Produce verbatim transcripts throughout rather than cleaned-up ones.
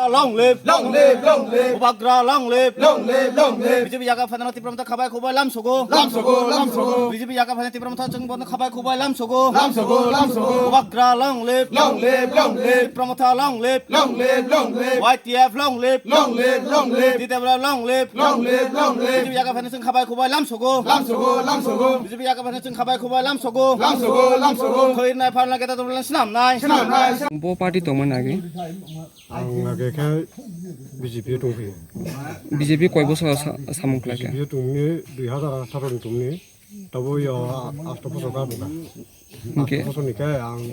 Long live, long live, long live. Bubagra long live, long live, long live. B J P yaga phaina Tipra Motha khabai khubai lam sogo, lam sogo, lam sogo. B J P yaga phaina Tipra Motha chwng bono khabai khubai lam sogo, lam sogo, lam sogo. Bubagra long live, long live, long live. Tipra Motha long live, long live, long live. Y T F long live, long live, long live. T W F long live, long live, long live. B J P yaga phaina chwng khabai khubai lam sogo, lam sogo, lam sogo. B J P yaga phaina chwng khabai khubai lam sogo, lam sogo, lam sogo. Thoi nai phalna keta tongmani snam nai, snam nai. Bo party tongmani age. Ang age khe B J P tongphi. B J P koi bosor sa-, samung khlai kha? B J P tongni dui hazar atharo ni tongni, tabo yo asto bosor ka buka. Hinkhe? Asto bosor ni khe ang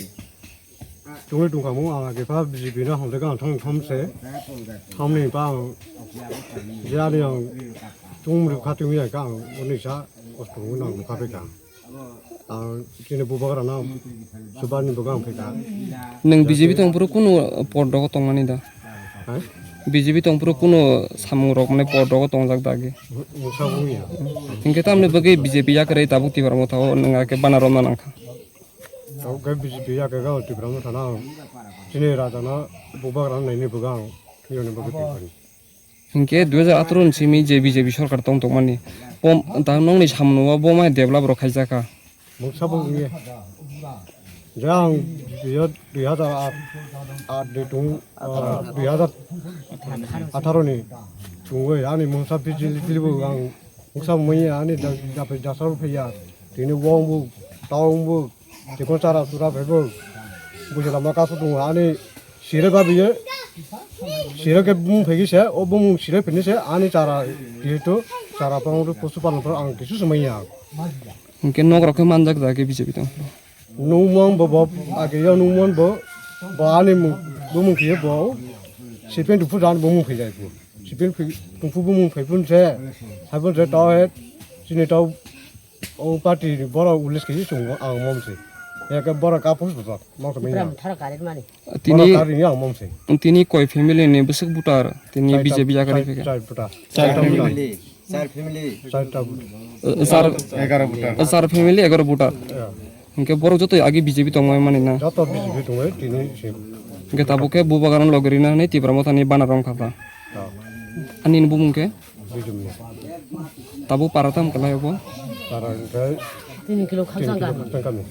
tongni tongkhamu, ang age pha B J P na hwnde ka ang thang tham se. Thamni pa ang jani ang tongmri kha tongya ka ang oni sa kosto nang kha pe ka. Ang chini bubagra na subani buga ang phika. Nwng B J P tong phuru kunu pod rogo tongmani da? Ha? B J P tong phuru kunu samung rok mane pod rogo tongjak da agi? Mungsa bungya. Hinkhe tamni bagwi B J P yakarwi tabuk Tipra Motha o nwng ake bana romna nangkha. Tabuk khe B J P yakarwi Tipra Motha na chini raja na bubagra naini buga ang thuyoni bagwi tongphani. Hinkhe dui hazar atharo ni simi je B J P sorkar tong tongmani, bo, da nokni samung o bo mai develop rok khaijak kha. Mungsa bo wngya. Je ang dui hazar aat, aat de tung, ah, dui hazar atharo ni tungwi ani mungsa physically bo ang mungsa manya ani da, da, da, jasaro phaiya. Tini wng bo, tong bo, Chikon chara chura phaibo. Buji lama kasu tongo ani sire ba biye. Sire ke bumung phaigi se, o bumung sire phini se ani chara jihetu chara pang posu palan pang ang kisu sumaiya. Hinkhe nok rok khe manjak da khe B J P tong. Nungmon bo bo age yo nungmon bo bo ani mu-, bumung khiye bo sipin dupu dan bumung khijai bo. Sipin phi-, dupu bumung phaipun se, phaipun se tao he, sini tao O party ni borok ulis khe chwng ang mom se. Eke borok ka post bwswk. Mom se Tipra manya. Motha rok kari mani. Borok Tini, kari ni ang mom se. Tini koi family ni bwswk voter, tini Char B J P ta, yakari char, phika. Char ta. Char Char ta family. Char family. Char ta voter. Eh, sar, Egaro voter. Eh, sar family egaro voter. Ya. Hinkhe borok joto agi B J P tongmani na. Joto B J P tongmani tini se. Hinkhe tabuk khe bubagra logirina hinwi Tipra Motha ni bana rong khata. Ya. Ani ni bumung khe? Bijumni. Tabuk para tam kalai obo? Para hwnkhe Tini kilo tini kilo khakchang kami. Khakchang kami.